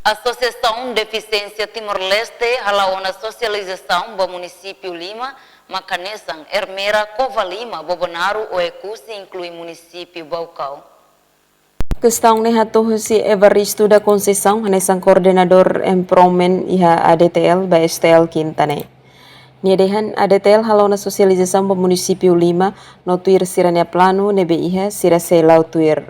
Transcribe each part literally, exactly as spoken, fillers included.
Asosiasaun Defisiénsia Timor-Leste hala'o ona sosializasaun ba munisípiu lima, mak hanesan Ermera, Covalima, Bobonaro, Oekusi, inklui munisípiu Baucau. Kestaun ne'e hato'o husi Evaristo da Conceição, hanesan koordenadór empowerment iha A D T L ba S T L Kinta ne'e. Nia dehan A D T L hala'o ona sosializasaun ba munisípiu lima no tuir sira-nia planu ne'ebé iha, sira sei la'o tuir.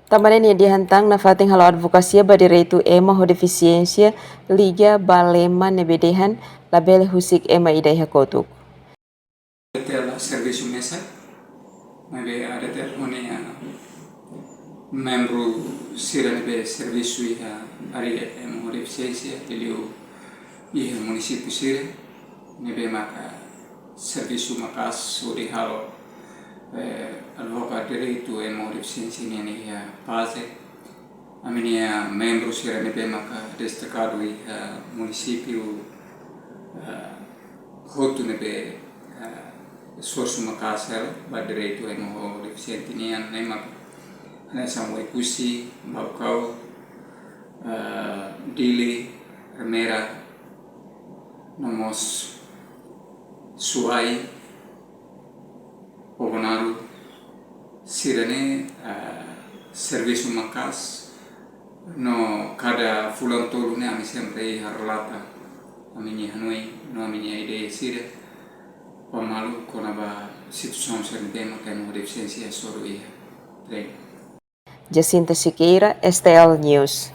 Tanba ne'e nia dehan tan nafatin halo advokasia ba direitu ema ho defisiénsia liga ba lema ne'ebé dehan labele husik ema ida iha kotuk. A D T L servisu mesak, maibé A D T L ho nia membru sira ne'ebé servisu iha área ema ho defisiénsia, liuliu iha munisípiu sira, ne'ebé maka servisu maka'as hodi halo, eh, advoga direitu ema ho defisiénsia nian iha PASE. Ami-nia membru sira ne'ebé maka destakadu iha munisípiu, eh, hotu ne'ebé, eh, esforsu maka'as hela ba direitu ema ho defisiente nian ne'e maka hanesan Oekusi, Baucau, eh, Dili, Ermera, no mós Suai, Bobonaro, sira-ne'e, eh, servisu maka'as, no kada fulan tolu ne'e ami sempre iha relata ami-nia hanoin, no ami-nia ideia sira, ba malu kona-ba situasaun sira ne'ebé ema ho defisiénsia hasoru iha terrenu. Jacinta Siqueira, S T L News.